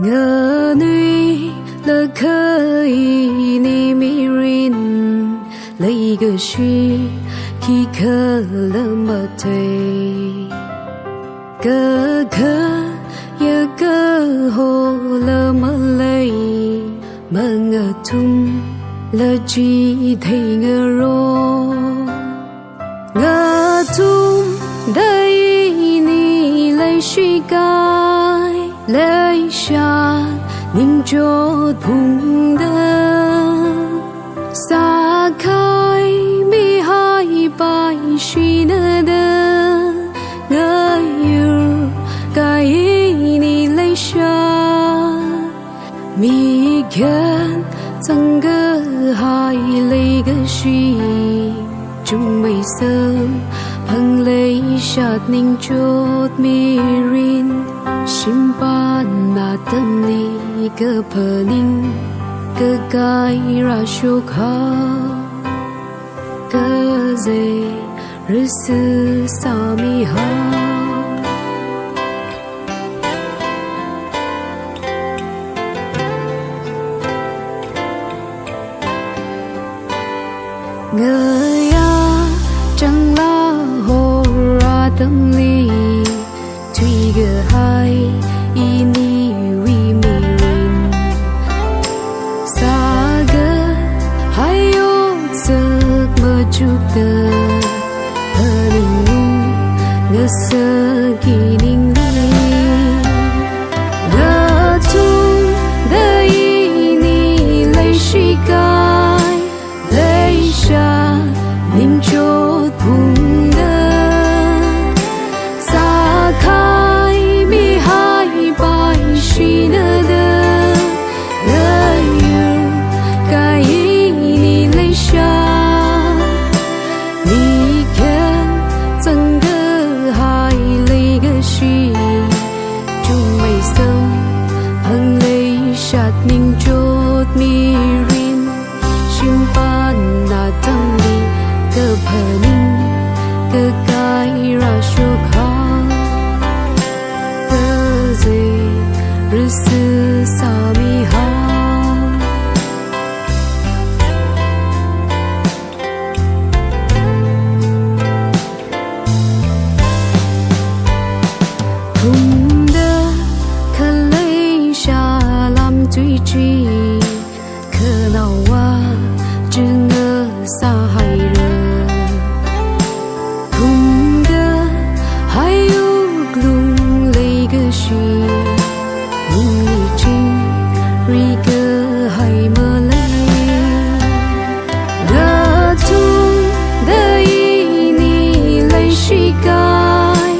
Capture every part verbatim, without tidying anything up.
Nganuilakha ini mirin leikashi khikhala mathei. Kakha yakahola malei, mangathumla chitheingarok. Ngathumda ini leishikai, leishat ningchot phungda, sākhaimi haipaishina da, ngayur kaini leishat, mikyan zangkahai leikashi, chungmeisam phang leishat ningchot mirin, shimpan atamli kaphaning kakai rāshokha, kazei risi sāmiha. Ngayā changla hor atamli, thuikahai iniwui mirin, sākahai otsak machukda, phaningung ngasakki ningli. Ngathumda ini leishikai, leishat ningchot phungda, sākhaimi haipaishina da, ngayur kaini leishat, mikyan zangkahai leikashi, chungmeisam phang leishat ningchot mirin, shimpan atamli kaphaning kakai rāshokha, kazei risi sāmiha. Phungda khalei shalam tui chi, khanaowa chunga sāhaira. Phungkahai wuklung leikashi, ningli chingri kahai malei. Ngathumda ini leishikai,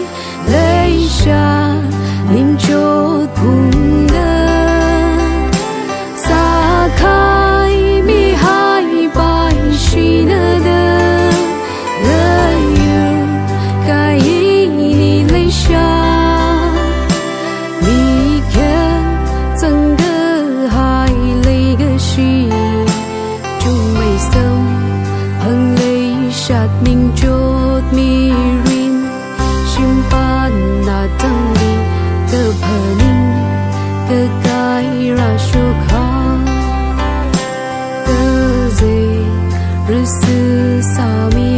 leishat ningchot phungda, sākhaimi haipaishina da, ngayur kaini leishat, mikyan zangkahai leikashi, chungmeisam phang leishat ningchot mirin, shimpan atamli kaphaning kakai rāshokha, kazei risi sāmi